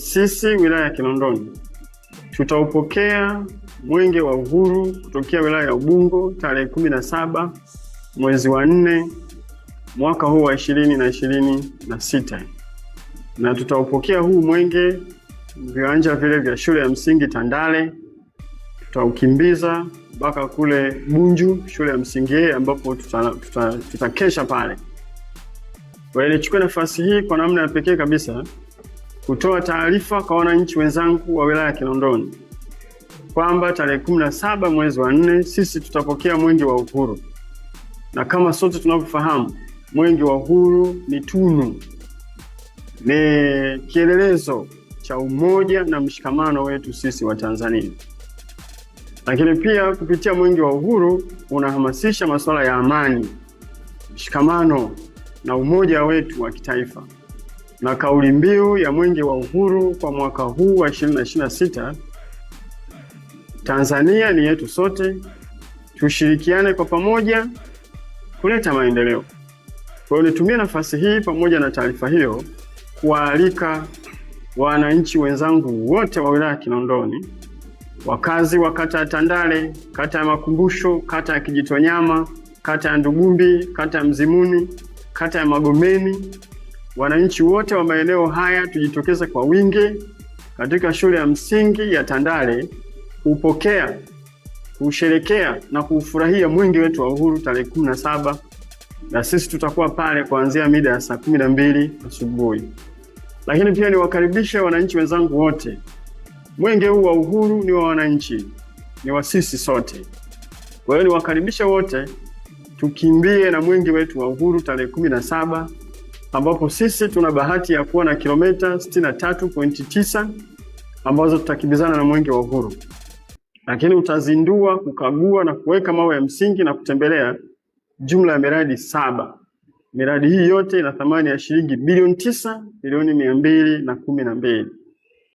Sisi wilaya ya Kinondoni tutaupokea Mwenge wa Uhuru kutokea wilaya ya Ubungo tarehe 17 mwezi wa 4 mwaka huu wa 2026, na tutaupokea huu mwenge viwanja vile vya shule ya msingi Tandale, tutaukimbiza mpaka kule Bunju shule ya msingi ambapo tutakesha pale. Kwa hiyo nichukue nafasi hii kwa namna ya pekee kabisa kutoa taarifa kwa wananchi wenzangu wa wilaya ya Kinondoni kwamba tarehe 17 mwezi wa 4 sisi tutapokea Mwenge wa Uhuru, na kama sote tunavyofahamu, Mwenge wa Uhuru ni tunu, ni kielelezo cha umoja na mshikamano wetu sisi wa Tanzania. Lakini pia kupitia Mwenge wa Uhuru unahamasisha masuala ya amani, mshikamano na umoja wetu wa kitaifa. Na kauli mbiu ya Mwenge wa Uhuru kwa mwaka huu wa 2026, Tanzania ni yetu sote, tushirikiane kwa pamoja kuleta maendeleo. Kwa hiyo nitumie nafasi hii pamoja na taarifa hiyo kuwaalika wananchi wenzangu wote wa wilaya ya Kinondoni, wakazi wa kata ya Tandale, kata ya Makumbusho, kata ya Kijitonyama, kata ya Ndugumbi, kata ya Mzimuni, kata ya Magomeni, wananchi wote wa maeneo haya tujitokeze kwa wingi katika shule ya msingi ya Tandale kuupokea, kuusherekea na kuufurahia mwenge wetu wa uhuru tarehe 17, na sisi tutakuwa pale kuanzia mida ya saa 12 asubuhi. Lakini pia niwakaribishe wananchi wenzangu wote. Mwenge huu wa uhuru ni wa wananchi, ni wa sisi sote. Kwa hiyo niwakaribishe wote tukimbie na mwenge wetu wa uhuru tarehe 17, ambapo sisi tuna bahati ya kuwa na kilomita 63.9 ambazo tutakimbizana na mwenge wa uhuru. Lakini utazindua, kukagua na kuweka mawe ya msingi na kutembelea jumla ya miradi 7. Miradi hii yote ina thamani ya shilingi bilioni 9 milioni 212.